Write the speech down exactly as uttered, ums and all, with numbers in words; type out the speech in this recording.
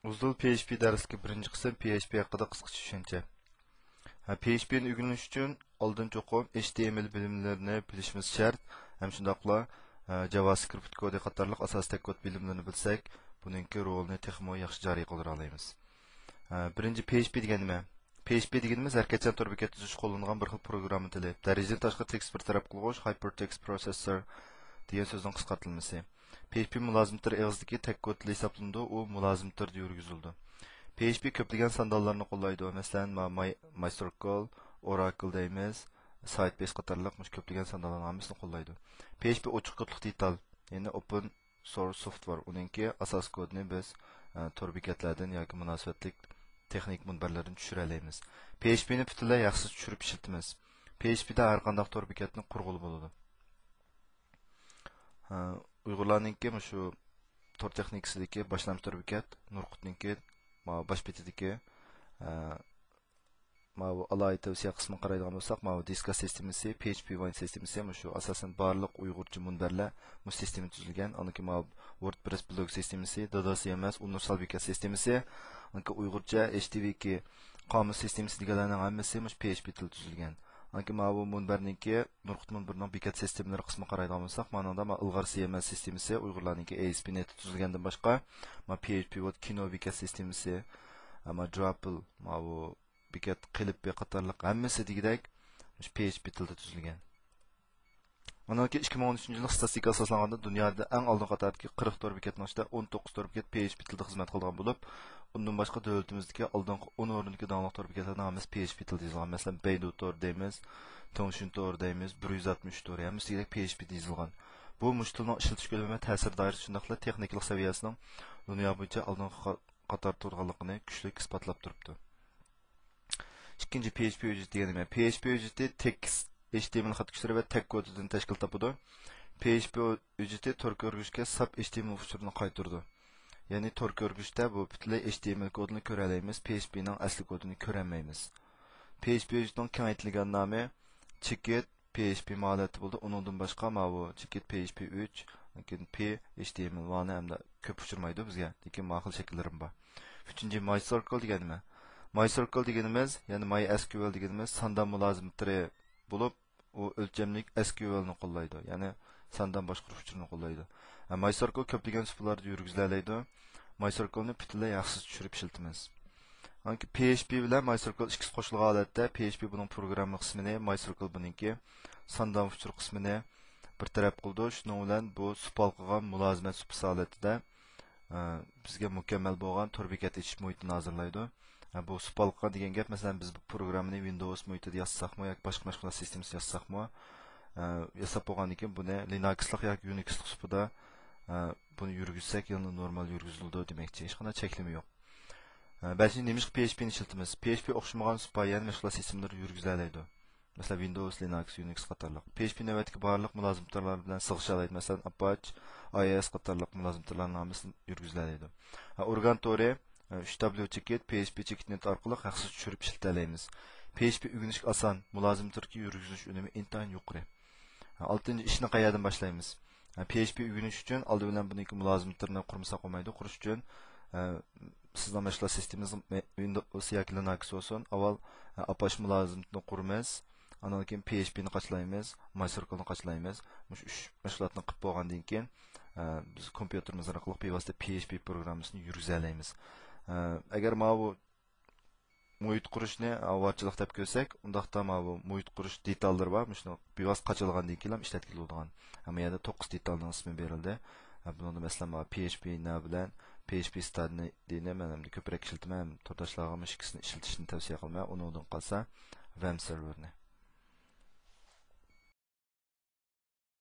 ئۇزدۇل پي ئېچ پى دەرسلىكى بىرىنچى قىسىم، پي ئېچ پى ھەققىدە قىسقىچە چۈشەنچە. ھە، پي ئېچ پى نى ئۆگىنىش ئۈچۈن ئالدىن چوقۇم ئېچ تى ئېم ئېل بىلىملىرىنى بىلىشىمىز شەرت. ھەم شۇنداقلا، ھە، جاۋاسكرىپت كودى قاتارلىق ئاساسىي تەك كود بىلىملىرىنى بىلسەك، بۇنىڭكى رولىنى تېخىمۇ ياخشى جارى قىلدۇرالايمىز. ھە، بىرىنچى، پي ئېچ پى دېگەن نېمە؟ پي ئېچ پى دېگىنىمىز ھەرىكەتچان تور بېكەت تۈزۈشتە قوللىنىلىدىغان بىر خىل پروگرامما تىلى. دەرىجىدىن تاشقىرى تېكىست بىر تەرەپ قىلغۇچ، ھايپېرتېكىست پروسېسسور دېگەن سۆزنىڭ قىسقارتىلمىسى. پي ئېچ پى مۇلازىمەت تىلى ئېغىزىدىكى تەك كود تىلى ھېسابلىنىدۇ، ئۇ مۇلازىمەت تىلىدا يۈرگۈزۈلىدۇ. پي ئېچ پى كۆپلىگەن ساندانلارنى قوللايدۇ، مەسىلەن، ما-، ماي-، مايسىركل، ئوراكل دەيمىز، سايت بېيس قاتارلىق مۇشۇ كۆپلىگەن ساندانلارنىڭ ھەممىسىنى قوللايدۇ. پي ئېچ پى ئوچۇق كودلۇق دېتال، يەنى ئوپېن سورس سوفتۋېر، ئۇنىڭكى ئاساسىي كودىنى بىز، ئە، تور بېكەتلەردىن ياكى مۇناسىۋەتلىك تېخنىك مۇنبەرلەردىن چۈشۈرەلەيمىز. پي ئېچ پى نى پۈتۈنلەي ھەقسىز چۈشۈرۈپ ئىشلىتىمىز. پي ئېچ پى دە ھەر قانداق تور بېكەتنى قۇرغىلى بولىدۇ. ئە، ئۇيغۇرلارنىڭكى مۇشۇ تور تېخنىكىسىدىكى باشلامچى تور بېكەت، نۇرقۇتنىڭكى، ماۋۇ باش بېتىدىكى، ئە، ماۋۇ ئالاھىدە تەۋسىيە قىسمىغا قارايدىغان بولساق، ماۋۇ دىسكا سىستېمىسى، پي ئېچ پى ۋاين سىستېمىسى، مۇشۇ ئاساسەن بارلىق ئۇيغۇرچە مۇنبەرلەر مۇشۇ سىستېمىدا تۈزۈلگەن. ئاندىن كېيىن ماۋۇ ۋوردپرېس بلوگ سىستېمىسى، دادا سى ئېم ئېس، ئۇنىۋېرسال بېكەت سىستېمىسى، ئاندىن كېيىن ئۇيغۇرچە ئېچ تى ۋى كى قامۇس سىستېمىسى دېگەنلەرنىڭ ھەممىسى مۇشۇ پي ئېچ پى تىلىدا تۈزۈلگەن. ئاندىن كېيىن ماۋۇ مۇنبەرنىڭكى، نۇرقۇت مۇنبىرىنىڭ بېكەت سىستېمىلىرى قىسمىغا قارايدىغان بولساق، مانىڭدا ما ئىلغار سى ئېم ئېس سىستېمىسى، ئۇيغۇرلارنىڭكى ئەي ئېس پى نېت تۈزۈلگەندىن باشقا، ما پي ئېچ پى ۋورد كىنو بېكەت سىستېمىسى، ما دراپل، ماۋۇ بېكەت قېلىپى قاتارلىق ھەممىسى دېگۈدەك مۇشۇ پي ئېچ پى تىلدا تۈزۈلگەن. ئاندىن كېيىن ئىككى مىڭ ئون ئۈچىنچى يىلى ئىستاتىستىكىغا ئاساسلانغاندا، دۇنيادا ئەڭ ئالدىنقى قاتاردىكى قىرىق تور بېكەتنىڭ ئىچىدە ئون توققۇز تور بېكەت پي ئېچ پى تىلدا خىزمەت قىلغان بولۇپ، ئۇندىن باشقا دۆلىتىمىزدىكى ئالدىنقى ئون ئورۇندىكى داڭلىق تور بېكەتلەرنىڭ ھەممىسى پي ئېچ پى تىلدا يېزىلغان. مەسىلەن، بەيدۇ تور دەيمىز، تېڭشۈن تور دەيمىز، بىر يۈز ئاتمىش تور، ھەممىسى دېگۈدەك پي ئېچ پى دە يېزىلغان. بۇ مۇشۇ تىلنىڭ ئىشلىتىش كۆلىمى ۋە تەسىر دائىرىسى، شۇنداقلا تېخنىكىلىق سەۋىيەسىنىڭ دۇنيا بويىچە ئالدىنقى قا-، قاتاردا تۇرغانلىقىنى كۈچلۈك ئىسپاتلاپ تۇرۇپتۇ. ئىككىنچى، پي ئېچ پى ھۆججىتى دېگەن نېمە؟ پي ئېچ پى ھۆججىتى تېكىست، ئېچ تى ئېم ئېل خەت كۆچۈرى ۋە تەگ كودىدىن تەشكىل تاپىدۇ. پي ئېچ پى ھۆججىتى تور كۆرگۈچكە ساپ ئېچ تى ئېم ئېل ئۇچۇرىنى قايتۇرىدۇ. يەنى تور كۆرگۈچتە بۇ پۈتۈنلەي ئېچ تى ئېم ئېل كودىنى كۆرەلەيمىز، پي ئېچ پى نىڭ ئەسلى كودىنى كۆرەلمەيمىز. پي ئېچ پى ھۆججىتىنىڭ كېڭەيتىلگەن نامى چېكىت، پي ئېچ پى مۇ ھالەتتە بولىدۇ. ئۇنىڭدىن باشقا ماۋۇ چېكىت، پي ئېچ پى ئۈچ، لېكىن پي ئېچ تى ئېم ئېل ۋانى ئەمدى كۆپ ئۇچرىمايدۇ بىزگە، لېكىن ماۋۇ خىل شەكىللىرىمۇ بار. ئۈچىنچى، ماي سىركل دېگەن نېمە؟ ماي سىركل دېگىنىمىز، يەنى ماي ئەس كيۇ ئېل دېگىنىمىز ساندان مۇلازىمەتلىرى بولۇپ، ئۇ ئۆلچەملىك ئەس كيۇ ئېل نى قوللايدۇ، يەنى ساندان باشقۇرۇش ئۇچۇرىنى قوللايدۇ. ھە، ماي سىركل كۆپلىگەن سۇپىلاردا يۈرگۈزۈلەلەيدۇ. ماي سىركلنى پۈتۈنلەي ھەقسىز چۈشۈرۈپ ئىشلىتىمىز. ئاندىن كېيىن پي ئېچ پى بىلەن ماي سىركل ئىككىسى قوشۇلغان ھالەتتە، پي ئېچ پى بۇنىڭ پروگرامما قىسمىنى، ماي سىركل بۇنىڭكى ساندان ئۇچۇر قىسمىنى بىر تەرەپ قىلىدۇ. شۇنىڭ بىلەن بۇ سۇپا ھالقىغان مۇلازىمەت سۇپىسى ھالىتىدە، ئە، بىزگە مۇكەممەل بولغان تور بېكەت ئېچىش مۇھىتىنى ھازىرلايدۇ. ئە، بۇ سۇپا ھالقىغان دېگەن گەپ، مەسىلەن، بىز بۇ پروگراممىنى ۋىندوۋس مۇھىتىدا ياسىساقمۇ ياكى باشقا مەشغۇلات سىستېمىسىدا ياسىساقمۇ، ئە، ياساپ بولغاندىن كېيىن بۇنى لىناكسلىق ياكى يۇنىكسلىق سۇپىدا، ئە، بۇنى يۈرگۈزسەك يەنىلا نورمال يۈرگۈزۈلىدۇ دېمەكچى. ھېچقانداق چەكلىمە يوق. ئە، بەشىنچى، نېمىشقا پي ئېچ پى نى ئىشلىتىمىز؟ پي ئېچ پى ئوخشىمىغان سۇپا، يەنى مەشغۇلات سىستېمىلىرى يۈرگۈزەلەيدۇ. مەسىلەن، ۋىندوۋس، لىناكس، يۇنىكس قاتارلىق. پي ئېچ پى نۆۋەتتىكى بارلىق مۇلازىمەتلەر بىلەن سىغىشالايدۇ. مەسىلەن، ئاپاچ، ئاي ئاي ئېس قاتارلىق مۇلازىمەتلەرنىڭ ھەممىسىنى يۈرگۈزەلەيدۇ. ھە، ئورگان تورى، ئۈچ دابليۇ چېكىت، پي ئېچ پى چېكىت نېت ئارقىلىق ھەقسىز چۈشۈرۈپ ئىشلىتەلەيمىز. پي ئېچ پى ئۆگىنىشكە ئاسان، مۇلازىمەتلىرىدىكى يۈرگۈزۈش ئۈنۈمى ئىنتايىن يۇقىرى. ئالتىنچى، ئىشنى قەيەردىن باشلايمىز؟ پي ئېچ پى ئۆگىنىش ئۈچۈن ئالدى بىلەن بۇنىڭكى مۇلازىمەتلىرىنى قۇرمىساق بولمايدۇ. قۇرۇش ئۈچۈن، سىزنىڭ مەشغۇلات سىستېمىڭىز ۋىندوۋس ياكى لىناكس بولسۇن، ئاۋۋال ئاپاچ مۇلازىمىتىنى قۇرىمىز، ئاندىن كېيىن پي ئېچ پى نى قاچىلايمىز، ماي سىركل نى قاچىلايمىز. مۇشۇ ئۈچ مەشغۇلاتنى قىلىپ بولغاندىن كېيىن، بىز كومپيۇتېرىمىز ئارقىلىق بىۋاسىتە پي ئېچ پى پروگراممىسىنى يۈرگۈزەلەيمىز. ئەگەر ماۋۇ مۇھىت قۇرۇشنى ئاۋارىچىلىق دەپ كۆرسەك، ئۇنداقتا ماۋۇ مۇھىت قۇرۇش دېتاللىرى بار، مۇشۇنى بىۋاسىتە قاچىلىغاندىن كېيىن ھەم ئىشلەتكىلى بولىدىغان. ھەم يەردە توققۇز دېتالنىڭ ئىسمى بېرىلدى. ھە، بۇنىڭدا مەسىلەن، ماۋۇ پي ئېچ پى نەۋ بىلەن پي ئېچ پى ستارنى دېنى مەن ئەمدى كۆپرەك ئىشلىتىمەن، تورداشلارغا مۇشۇ ئىككىسىنى ئىشلىتىشنى تەۋسىيە قىلىمەن. ئۇنىڭدىن قالسا، ۋەم سېرۋېرنى.